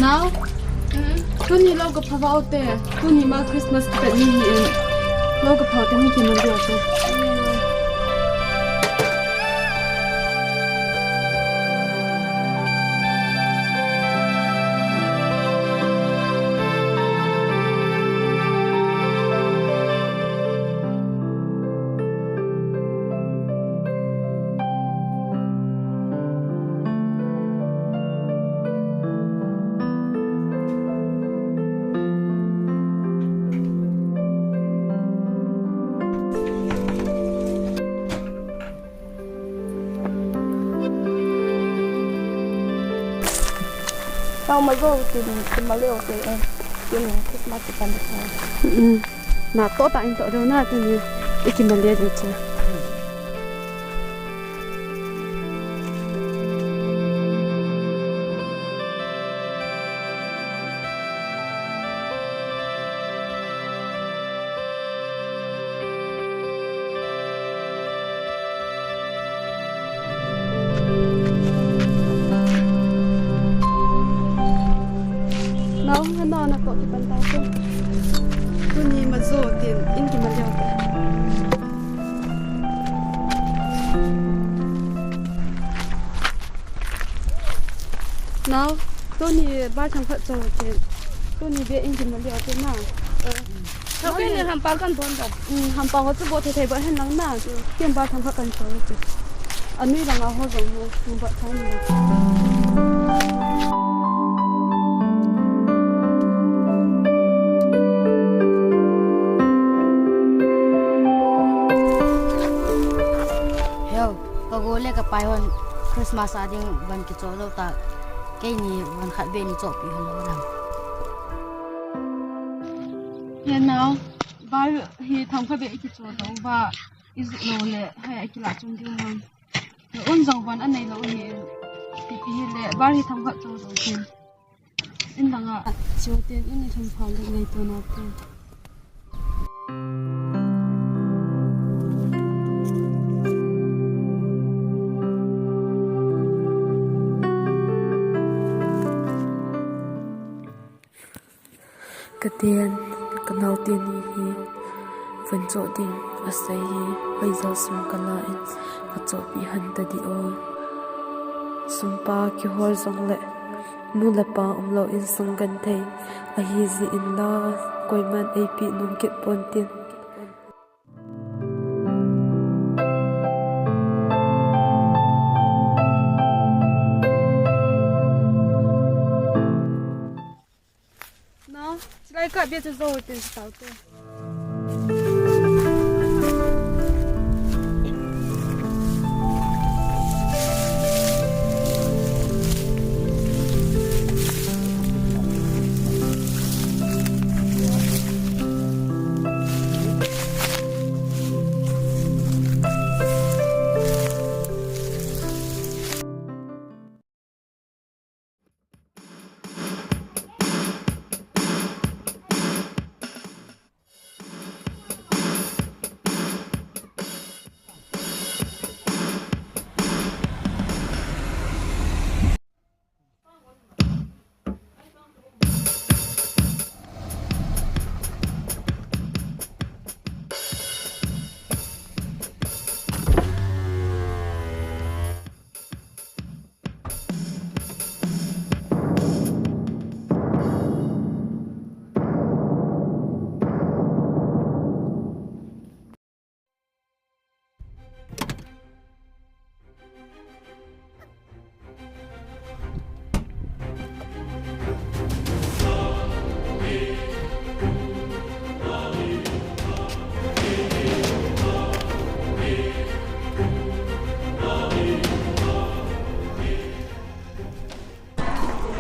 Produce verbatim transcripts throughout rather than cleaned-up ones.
Au. Hmm? Tuni lou ka pha ute. Tuni ma Christmas ka ni hi. Lou ka pha ute, mi kiman diu ute. Tao ma zo tin, tin ma leo te, eh, tin Christmas ti kan ta. Mm. Na to ta in to do na tin, i ki ma le do cha. Nau, hana na ko kipan ta ko. Tuni ma zo tin, in ki ma leo ta. Nau, tuni ba thang khat cho tin. Tuni be in ki ma leo tin na. Thau ke ni hampa kan bon da. Hmm, hampa ho chu bo thei thei ba hen lang na. Ken ba thang khat kan cho tin. Anui lang a ho jong ho, hampa thang ni. Heo, ka go le ka pai hon Christmas a ding van kicho lou ta. Keini van khat be ni chopi hon lou dam. He nau, ba hi thang khat be kicho lou ba. Ijih lou le, hai a kila chung ding ham. Un jong van anei lou hi, ipi hi le, bar hi thang khat cho lou hin. In dang a, cho tin in i thum pha le nei to na te. Ka ten, ka nau teni hi, van choh ding asei hi, hoijo sung kala in, ka chohpi hon ta di o. Sum pa kihol jong le, nu le pa umlou in sung genthei, ahi jeh in la, koiman eipi nom kit pon tin. No, silai ka bia chu zo te tau te.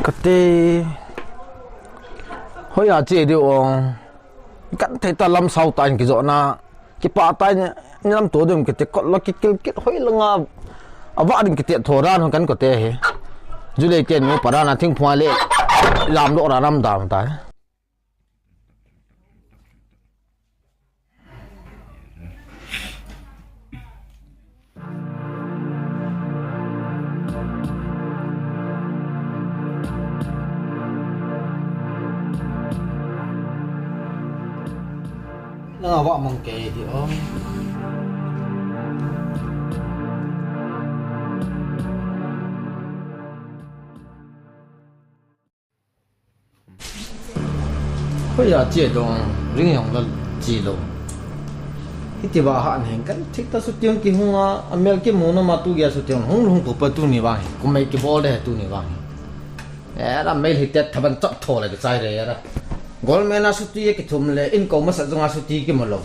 Kati, hoiya che diu o. Kan thei ta lam sao ta in kijoh na. Kipah ta in, ni lam to dum kiti kot lo kikil kit hoi langa. Ava ding kiti tho ran hon kan kote hi. July ten mu para na thing phua le. Lam lo ra ram dam ta. Ava mang kei ti o. Hoiya che dong, ring jong la che lou. Hiti va ha neng kan thik ta, suti hung kihung a, amel kimu na ma tu gei a suti hung lhung pupa tuni vang hi. Kumei kibol de tuni vang hi. Era mei hi te thaban chap tho le kichai re era. Golmena suti kithum le inko masa jong a suti kimu lou.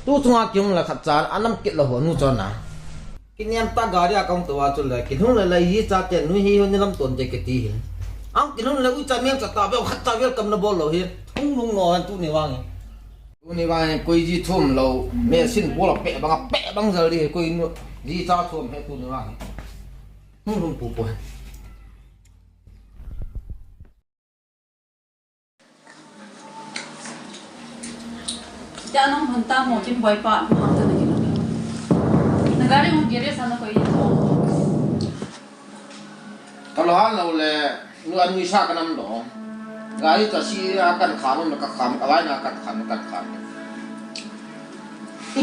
Tu chunga kihung la khat cha anam kit lou ho nu chon a. Kiniam ta gari a kong tua chu le, kilhung le le hi cha te nu hi hon ni lam ton te kiti hin. Ang kilhung le u cha mel cha ta be khat cha welcome na bol lou hi. Hung lung lo han tuni vang hi. Tuni vang hi koi ji thum lou, me sin bol pe bang pe bang jal ri koi nu ji cha thum he tuni vang hi. Hung lung pu pu he. Tia nang hon ta mo kin boi pa, mo ta na kin. Na gari mo gere sa na ko i to. Ka lo han lo le, nu an nu sa ka nam do. Gari ta si a kan kha mo na ka kham, ka lai na kan khan, kan khan.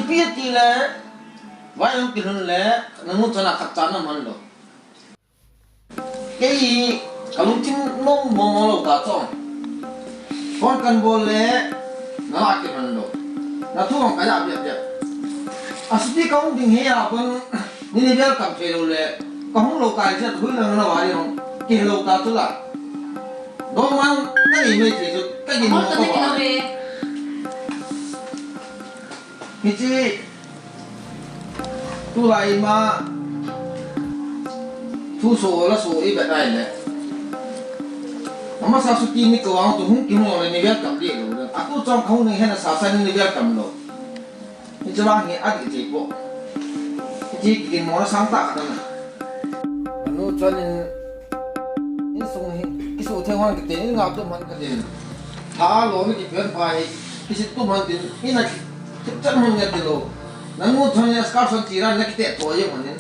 Ipi ti le, vai ang kilhun le, na nu cha na khat cha na man lo. Kei, ka lungthim mong mong lou ta chu. Phone kan bol le, na la kihon lou. Na thu ang ka ja biak biak. A suti ka hung ding hi a kon, ni ni bel kam thei lou le. Ka hung lou kai chet hui lang na wari hung. Kihou ta chu la. Dong man, na ni mei thei chu, ka gin mo ka ba. Hiche, tulai ma, thu so la so i be dai le. Ama sa suti ni ko ang tu hung kihung le ni welcome le lo le. A tu chong khong ni hena sa sa ni welcome lo. Hiche vang hi a di ti po. Hiche ki mo sang ta ka na. Anu chon in, insung hi, kisu thei hon ka te, in ngap tu man ka te. Tha lo ni ki phen pa hi, kisi tu man tin, ina ki, ki chan hon nge te lo. Nang mu thon ya scarf son tira na ki te to ye hon nin.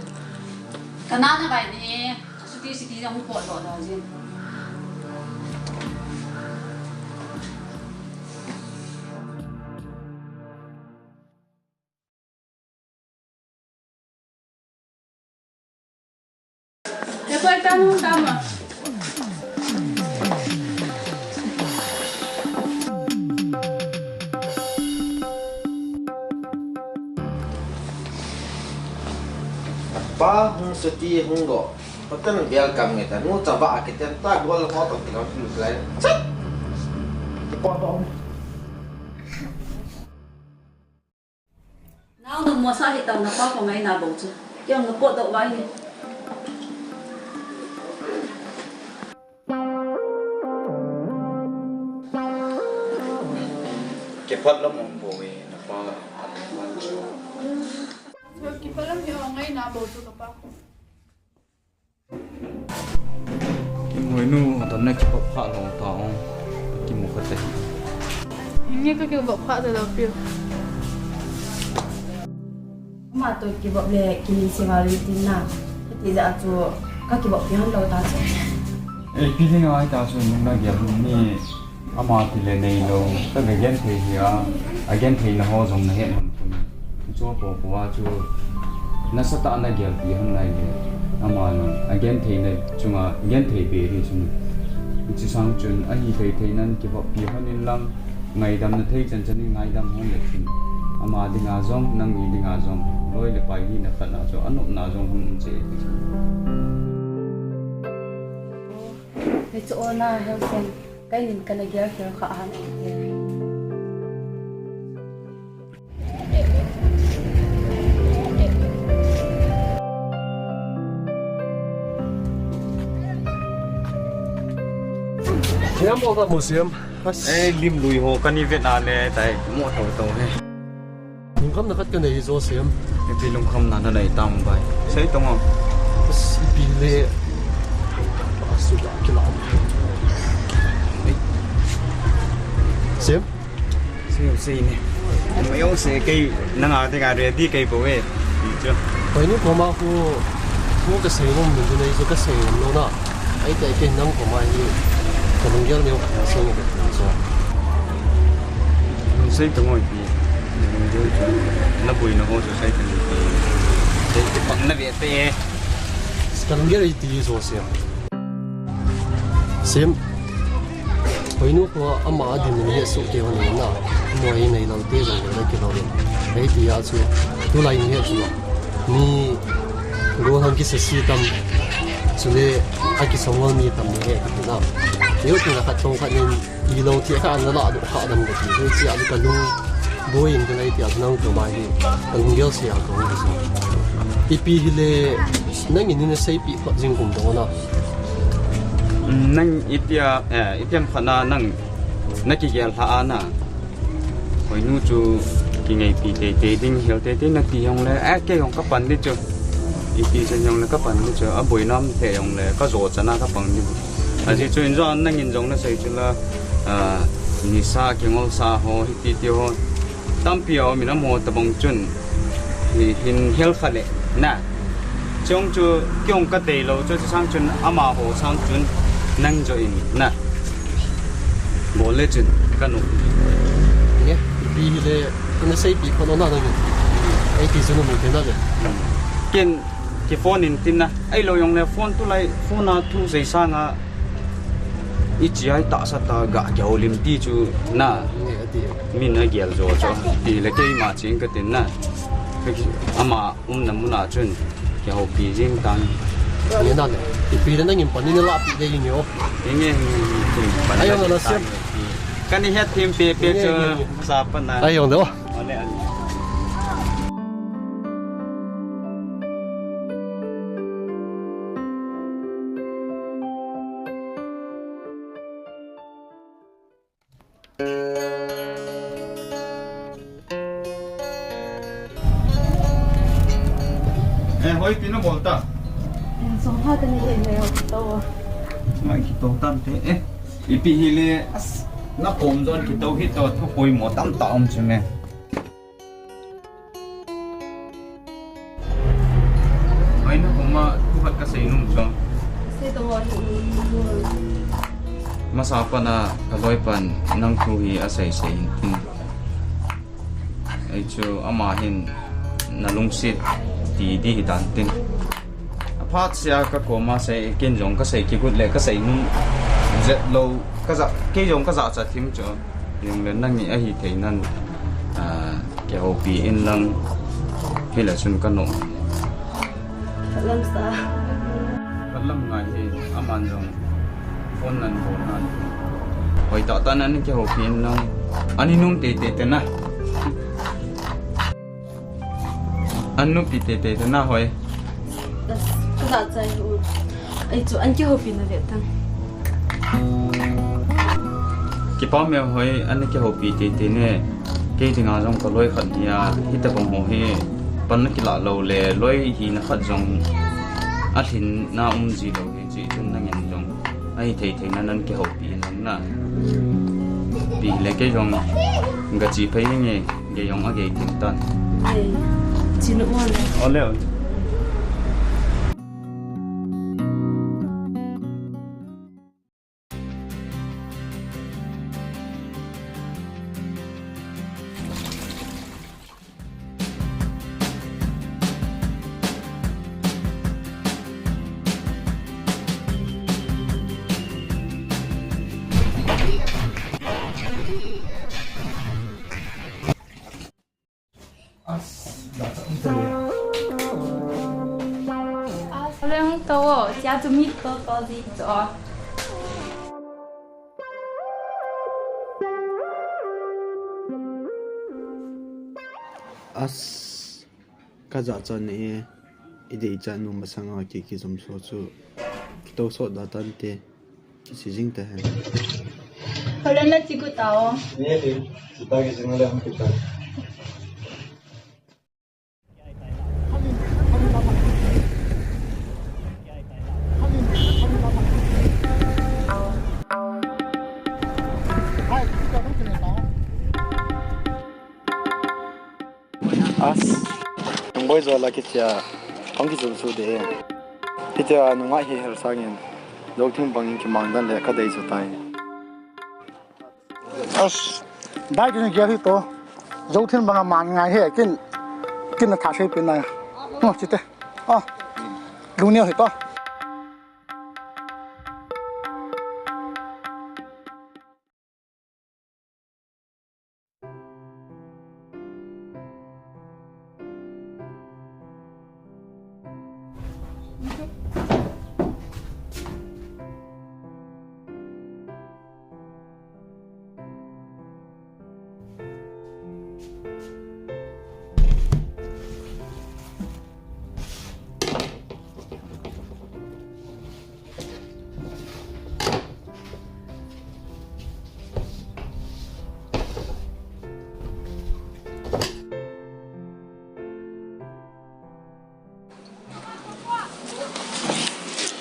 Ka na na bai ni, suti suti jong pot lo da jin. Kei koi tam hung tam a. Pa hung suti hung go. Patan bial kam nge ta nu cha ba a kiten ta gol ho to kilom tu lai. Chat. Ki po to. Nao nu mo sa hi tau na pa ko ngai na bo chu. Kiang na po do wai ni. Kipat lam um bo e, na pa an man chu. Kipat lam hi ngai na bo chu ka pa. Kimoinu, adon na kivop kha lou ta ong. Kimu kha te. Hinge ka kivop kha te lou piu. Ama to kivop le kini siva ri tin na. Hiti ja chu ka kivop pi han lou ta chu. Eh, pi ding ai ta chu nung na gel ni. Ama ti le nei lou, ka ga genthei hi a, a gentheina ho jong na het hon pun. Chu po po a chu, nasatah a na gelpi hon lai le. Ama jong, a gentheina chunga, genthei be hi chun. Hiche sang chun, ahi thei thei nan kivoppi hon in lang, ngaidam na thei chan chan in ngaidam hon le chun. Ama dinga jong, nangni dinga jong, loi le pai hina khat na chu, anopna jong hung um cheh ti chu. Hichu ona hel sen, kainin kana gel khel kha ahan. Siam, bol ta mu siam. As. Eh, lim lui ho, kani vet na le, tai, mo tho tho he. Lungkhamna khat ka nei jo Siam. Ipi lungkhamna na nei tam bai. Sei tong o. As, ipi le. Asu da kila. Siam. Sei, sei ni. Mo yo se kei nanga te ka ready kei po e. Ijo. Pai ni koma ku, ku ka sei nom ni nei jo ka sei nom lo na. Ai te kei nang koma hi. Ka lung gel neo ka sei ni ka so. Sei tong o ipi. Na boina ho chu sai tani. Te te pang na ve te. Kalunggel iti so se. Sim. Hoinu ko ama adin ni he su ke hon na. Mo hi nei lo te jong le ki lo le. Hei ti a chu. Tulai ni he chu. Ni go hang ki se si tam. Chule a ki song ni tam ni he ki na. Yo ki na khat tong khat ni. Ilo ti kha na la do kha dam ko ti. Hei ti a ka lung boin te nai ti a nang ko mai hi. Kalunggel sia ko ni. Ipi hi le nang in ni sei pi ko jing kum do na. Nang itia, eh, itia phat na nang na kigel lha a na. Hoinu chu kingaipi teitei ding hel teitei na ti jong le, eh, kei jong ka pan di chu. Ipi chen jong le ka pan di chu. A boina um the jong le ka jo chana ka pang di. Ajeh chu in jong nang in jong na sei chu la, ah, nisa kingol sa ho hiti ti ho. Tampi a um in amaho tabang chun hi, hin hel kha le na. Chong chu kiong ka dei lo chu, chu sang chun amaho sang chun nang jo in na. Bol le chun ka nu. Nge, ipi hi le, ina sei pi ko na na nge. Ei ti chu nu mi te na le. Ken ki phone in tin na. Ei lo jong le phone tulai, phone a thu sei sanga. I chi ai ta sa ta ga kya holim ti chu na. Nge, ati. Min a gel jo cho. Ti le kei ma ching ka tin na. Ama um na mun a chun. Kya ho pi jing tan. Nge na le. Ipi le nang in pan ni la pi de ni o. Nge, nge, nge. Ayo na na siam. Kani het thim pe pe chu sa pa na. Ayo do. Ole, ole. Eh, hoi, pi na bol ta. Eh, so ha ta ni le le to. Ngai ki to tan te. Eh, ipi hi le as na kom jon ki to hi to thu koi mo tam ta um chu me. Hoi na kom a thu khat ka sei nung chong. Sei to wa. Masa pa na ka loi pan nang thu hi a sei sei in tin. Ei chu ama hin na lungsit ti di hi dan tin. A phat sia ka kom a sei ken jong ka sei ki gut le ka sei nung zet lo ka za ke jong ka za cha thim chu. Jong le nang ni a hi thei nan, ah, kya ho pi in lang hi la chun ka no. Ka lam sa. Ka lam ngai hi, aman jong phone nan bol nan. Hoi ta ta nan kya ho pi in lang. Ani nung te te te na. An nupi teitei te na hoi. Ka za chai u. Ei chu an kihoupi na ve tan. Kipa me hoi an kihoupi teitei ne. Kei dinga jong ka loi khat nia. Hita bang ho hi. Pan na kila lo le loi hi na khat jong. A lhin na um ji lo hi chi chun na ngen jong. Ahi thei thei na nan kihoupi in lang na. Pi le kei jong ga chi phei nge, kei jong a gei tin tan. Ei, chi na wan. Ole, ole. As, dah tak betul ya. As, boleh hong tahu, siapa tu mit kau kau di tu. As, ka jachat nei e, i dei chat nu masanga ki kijom so chu, kito so da tante, si jing ta hen. Holan la chi ku ta o. Ni le, si ta ki jing le hong ki ta. As, nungboi jo la kitia, hong kijom su de. Hitia nungai hi her sangin, jok thim bangin kimang dan le ka dei su tai. As, dai kini kia hi to. Jou thin banga man ngai he, kin, kin na tha sei pin na. Ngo, chite. Oh. Lungneo hi to.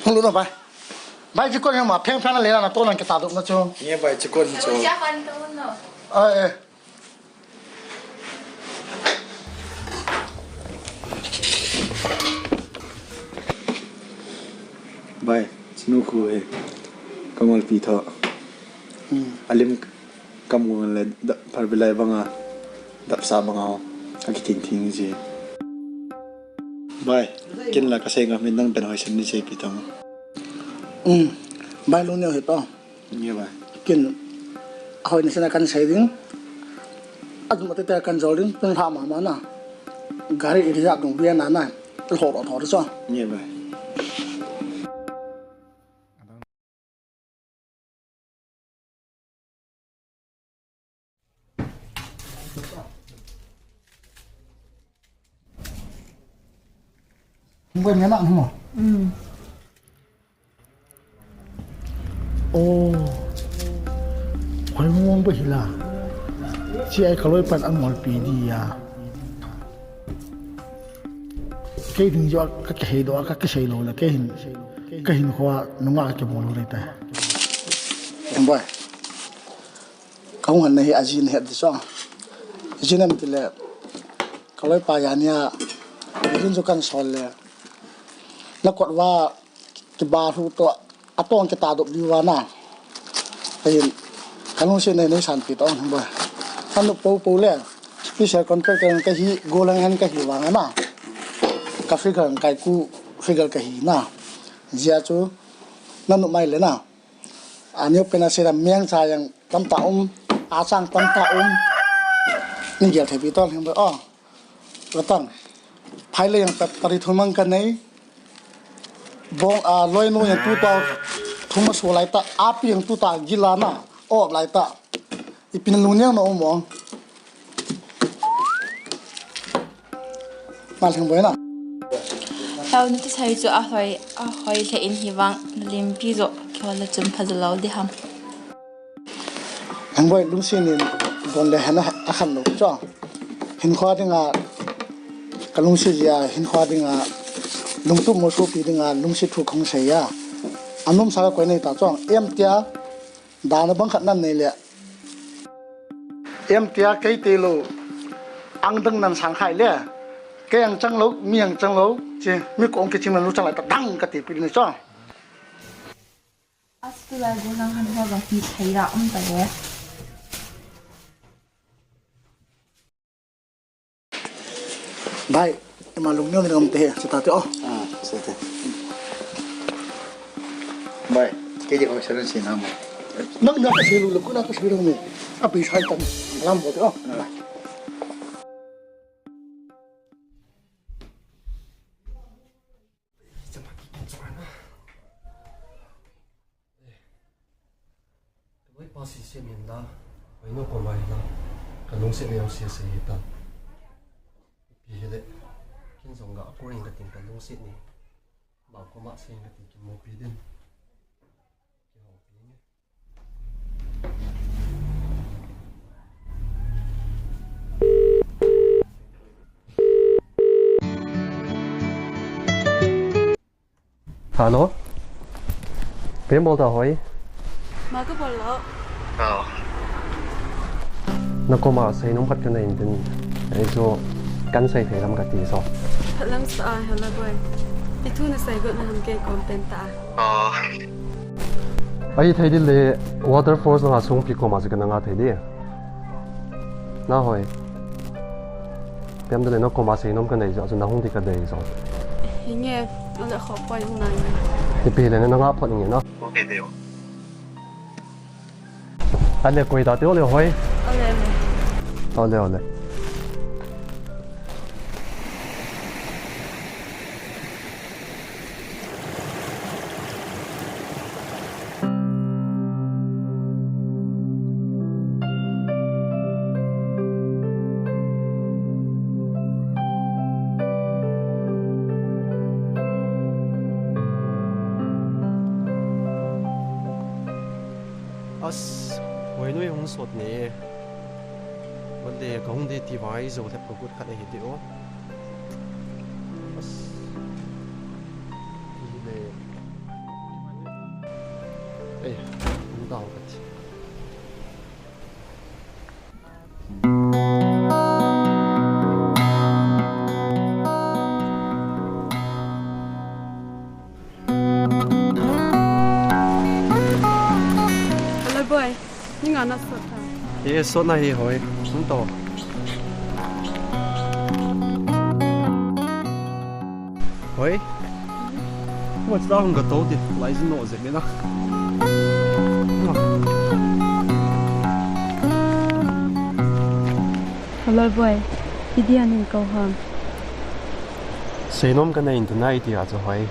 Hung lut na bai. Bai, chikon hi ma pheng pheng na le na, na to na kita dop na chu. Nge bai, chikon hi chu. Ai, eh. Bai, chinu khu he. Ka ngolpi tho. Hmm. Alim Kam ngun le da, pharbilai banga, dapsa banga ho, akithing thing ji. Bai, kin la kasei ngam in nang pen hoisen ni sei pi tong. Um, bai lungneo hi to. Nge bai. Kin, hoi ni sena kan sei ding. Atu mate te kan jol ding, tung tha mama na. Gari iri ja dung bia na na. Ho ro tho so. Nge bai. Hung bai mena hung. Hmm. Oh. Hoi mong ba hila. Chi ai kaloi pan an ngolpi di ya. Kei ding jo ka kei do ka kei sei lo la kei hin. Ka hin khua nunga ka kei bol lo ta. Hung bai. Ka hung han na hi ajin het di so. Jin am ti le. Kaloi pa ya nia. Jin jo kan sol le. Na kot va kiba hu to atong kita dop di va na. Ahin. Ka lungset nei nei san pi to hung bai. Anu po po le. Special contractor ka hi golang han ka hi vang na. Ka figure kai ku figure ka hi na. Jia chu. Nanu mai le na. Ani open a sira miang cha yang tamta um, a chang tamta um. Ni gel thei pi tol hing ba, oh. Latang. Phai le yang ta tari thum mang ka nei. Bong a loi no yang tu ta thum ma so lai ta, a pi yang tu ta gila na. Oh, lai ta. Ipin lung niang na um ong. Mal heng boina. Tau na ti sai chu a hoi, a hoi le in hi vang limpi jo kihol le chun pha jo lo di ham. Heng boi lungsi nin don le hena a khan lo cho. Hin khwa dinga ka lungsi jia hin khwa dinga lungtup mo su pi dinga lungsi thu khong sai ya. Anum sa ka koi nei ta chong. Em tia. Dana bang khat nan nei le. Em tia kei te lo. Ang dang nan sang khai le. Kei ang chang lo, mi ang chang lo. Chi, mi ko ang ke chim lo chang lai ta dang ka ti pi ni cho. Astu lai go nang han ho ga pi thai ra um ta le. Bai, ima lung neo ni ngam te he, sa ta te o. Ah, sa te. Bai, ke je ko sa si na mo. Nang na ka si lu lu ku na ka si lu ni. A pi sai tan. Lam bo te o. Ah. Bai. Ka loi pa si se min la, oi no ko mai la, ka lungset neo se se hi ta. Pi hi le, kin jong ga ko ring ka ting ka lungset ni. Ba ko ma se ka ting ki mo pi din. Ki ho pi ni. Hello. Pen bol ta hoi. Ma ka bol lo. Oh. Na koma sei nom khat ka nei tin. Ei so kan sei thei lam ka ti so. Phalang sa a hela boy. Ti thu na sei got na ham ke kom pen ta. Oh. Ai thei di le water force na sung pi koma se ka na nga thei di. Na hoi. Tem dale, na koma seinom kanei jeh a chu nahung ding kadei jo. Hinge, ale kho poi nai. Ipi le nanga phot nge na. Okay, dei o. Ale koi ta te ole hoi. Ole, ole. Ole, ole. As, hoi noi hung sot ne. Bande ka hung de ti vai zo thep ka kut khat ahi de o. As. Ti le. Ei, hung dau ka ti. Hello boy, ni nga na sot ta. Ye sot na hi hoi. Hung to. Hoi. What's that hung ka to di? Lai zin no ze me na. Hello boy, idia nin ko ham. Seinom kanei in tu nai ti a chu hoi.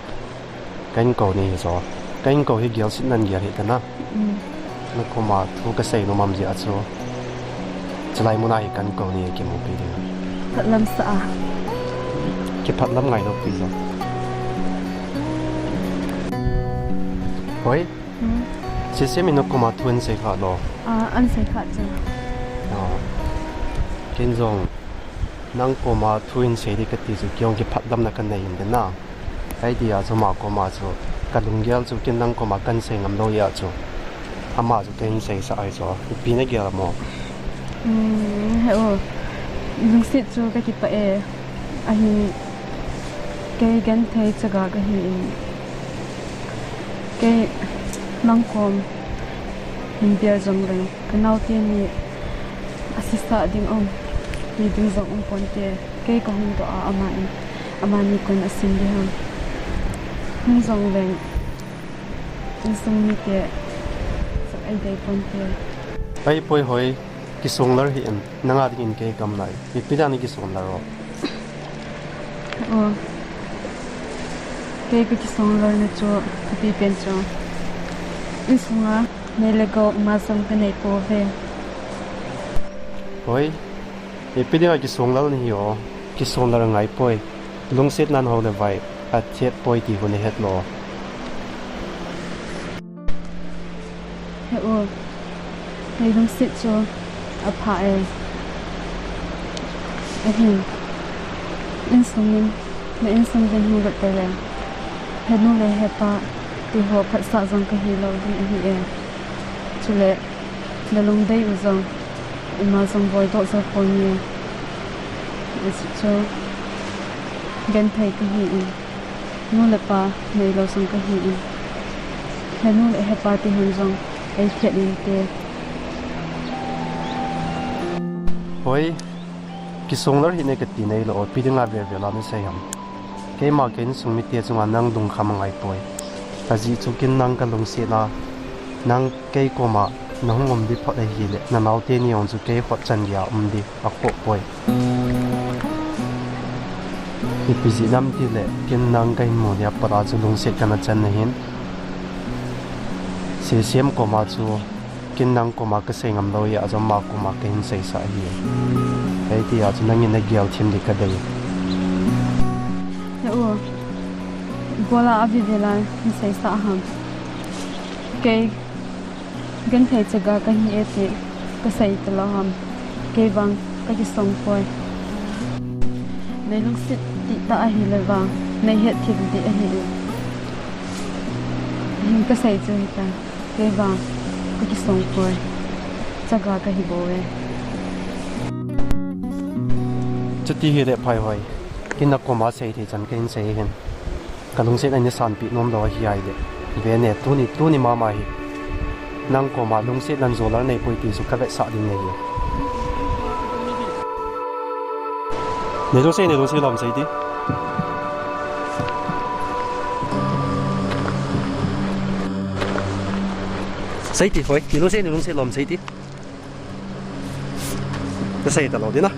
Kahin kou ni hi jo. Kahin kou hi gel sit nan gel hi ta na. Mm. Na koma thu kasei nom am jeh a chu. Chulai muna hi kahin kou ni kimu pi ding. Phatlam sa a. Kiphatlam ngai lo pi jo. Hoi? Hmm? Sisem in na koma thu an sei kha lo. Ah, an sei kha chu. Ah. Ken jong nang koma thu in sei di kati chu kei jong kiphatlamna kanei in de na. Ahi tia chu ama koma chu, ka lunggel chu ken nang koma kahin sei ngam lou jeh a chu, ama chu kahin seisah ahi chu, ipi nagel a mo? Um, he o, lungset chu kakipah e, ahin kei genthei chaga kahi in, kei nang kom hin bia jong leng. Ka naote ni a sisah ding um, ti ding jong um ponte, kei kahung doh a, amani, amani kon asin ding ham. Hung jong leng, insung mite, sak ei dei ponte. Ahi poi hoi, kisonglal hih in, nanga dingin kei kaum nai, ipi dan kisonglal o. O, kei kakisonglal na chu, kapi pen chu. Insunga, nei le gou, ima jong kanei pouve. Hoi, ipi dinga kisonglal nahi o, kisonglal ngai poi. Lungset nan hou le vai, athet poi ti hu nahet lou. He u, nei lungset chu apha e. Ahin, insung in, na insung in hung lut tale, henu le hepa, ti ho phatsah jong kahi lou ding ahi e. Chule, na lungdei u jong, ima jong boidoh jou pon e. Hichu, genthei kahi in. Nu le pa neilou jong kahi in. Henu le hepa ti hon jong ei phet inte. Hoi, kisonglal hih in kati neilou, ipi dinga velvel a nasei ham. Keima ka insung mite chunga nang lungkham angai poi. Ajeh chu ken nang kalungset a, nang kei koma nahung um ding phot ahile, na naote ni jong chu kei hot chan geiya um ding akhoh poi. Ipi jeh ham itile, ken nang kahin mu dia pat a chu lungset kana chan ahin. Sesem koma chu, ken nang koma kasei ngam lou jeh a chu ama koma kahin seisah ahi. Ahi tia chu nangin nagel them ding kadei. He u, ibola avelvel a naseisah ham. Kei genthei chaga kahi e ti kasei talou ham. Kei vang kakisong poi. Nei lungset ding tah ahile vang, nei hetthei ding ahi e. Hin kasei chu hitai. Kei vang kakisong poi. Chaga kahi bou e. Chuti hile phai hoi. Ken nakoma seithei chan kahin sei hin. Kalungset a nei sanpeh nom lou ahi ahile. Ve ne, tuni, tuni mama hi. Nang koma lungset nan jolal nei poi ti chu kavetsah ding nahi. Nei lungset, nei lungset lom sei ti. Sei ti, hoi. Nei lungset, nei lungset lom sei ti. Ka sei ta lou ding a.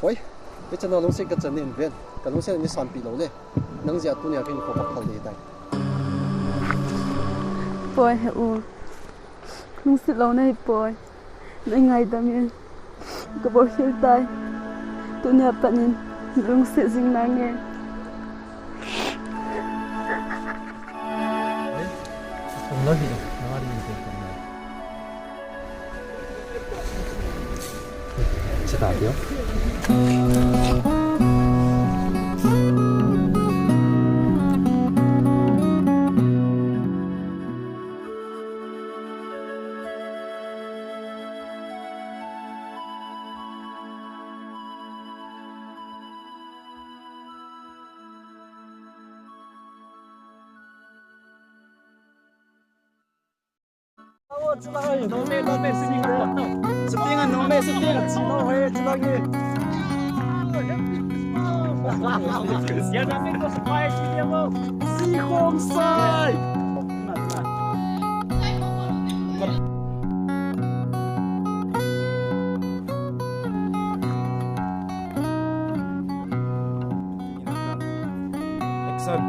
Hoi, hiche a lungset ka chan in ven. Ka lungset nei sanpi lou le. Nang jeh a tunia ka hinkho ka phal ding tai. Poi he u. Lungset lou nahi poi. Nei ngaidam in. Ka bol khel tai. Tunia pat in lungset jing nange. Action.